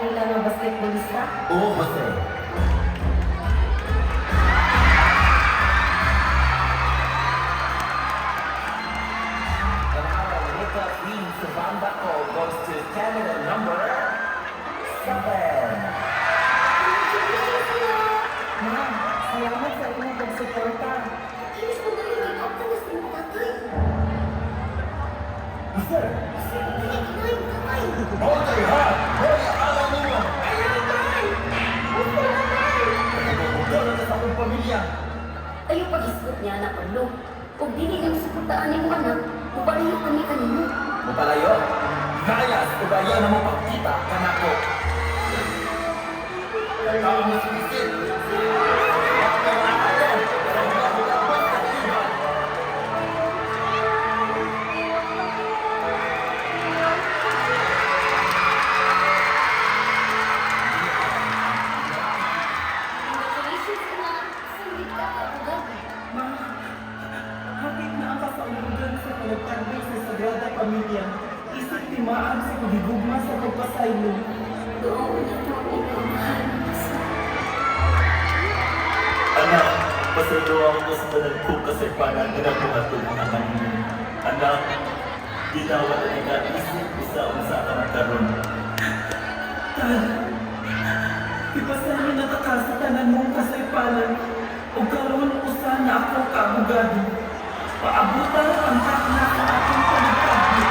nila nga basketballista? Oo, Jose. And our makeup queen, Savan Bako, goes to candidate number 7. Congratulations sila! Ma'am, salamat sa inyong pagsuporta. Inis mo na yung make-up na sa imong tatay. Jose! Sir, dili kinay tatay. Hoy, ha! Hoy, araw ninyo! Ayaw, tay! Gusto na, tay! Nagugudol na sa akong pamilya. Ayaw paghisgot niya na Pablo. Ug dili nimo suportaan imong anak, mupalayo kami kanimo. Mupalayo, layas ug ayaw na mo pagkita kanako. Tao mo sumisid. Pero sa mga hugabot na iba. Congratulations anak, sulit ka kaabogado. Ma, hapit na ang kasaulugan sa panagtagbil sa Sagrada Pamilya. Isip timaag sa pagigugma sa pagpasaylo. Doon na ito ang inyong mahal. Anak, pasayloan ko sa tanan kong kasaypanan nga nabuhaton ang kanino. Anak, ginawa na ika isip usa unsa ka man karon. Tad, ipasaylo na ta ka sa tanan mong kasaypanan ug karon usa na ako ka abogado. Paabutan ang takna sa atong panagtagbil.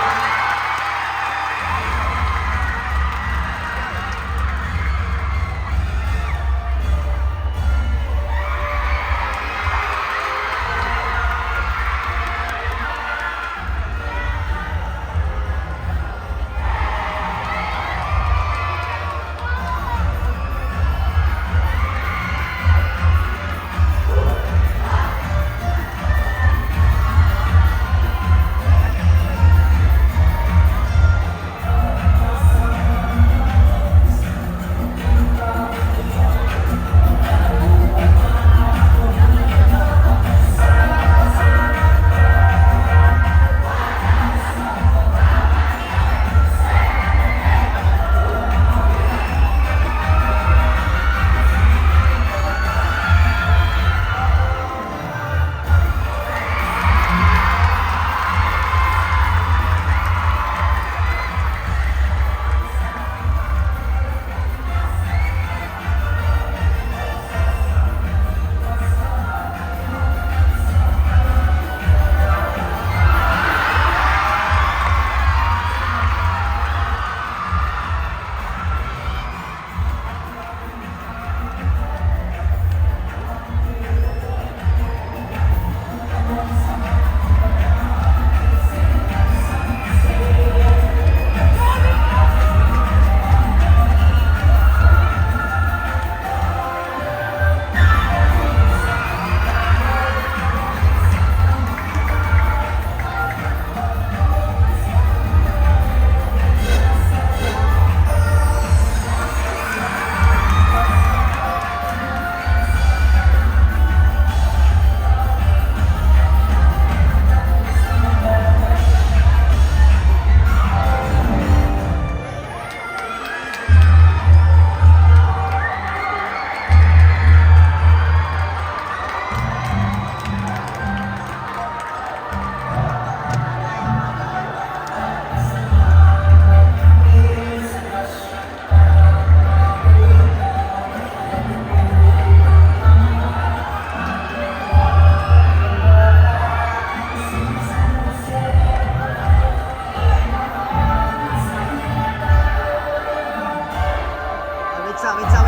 Wait sa, wait sa.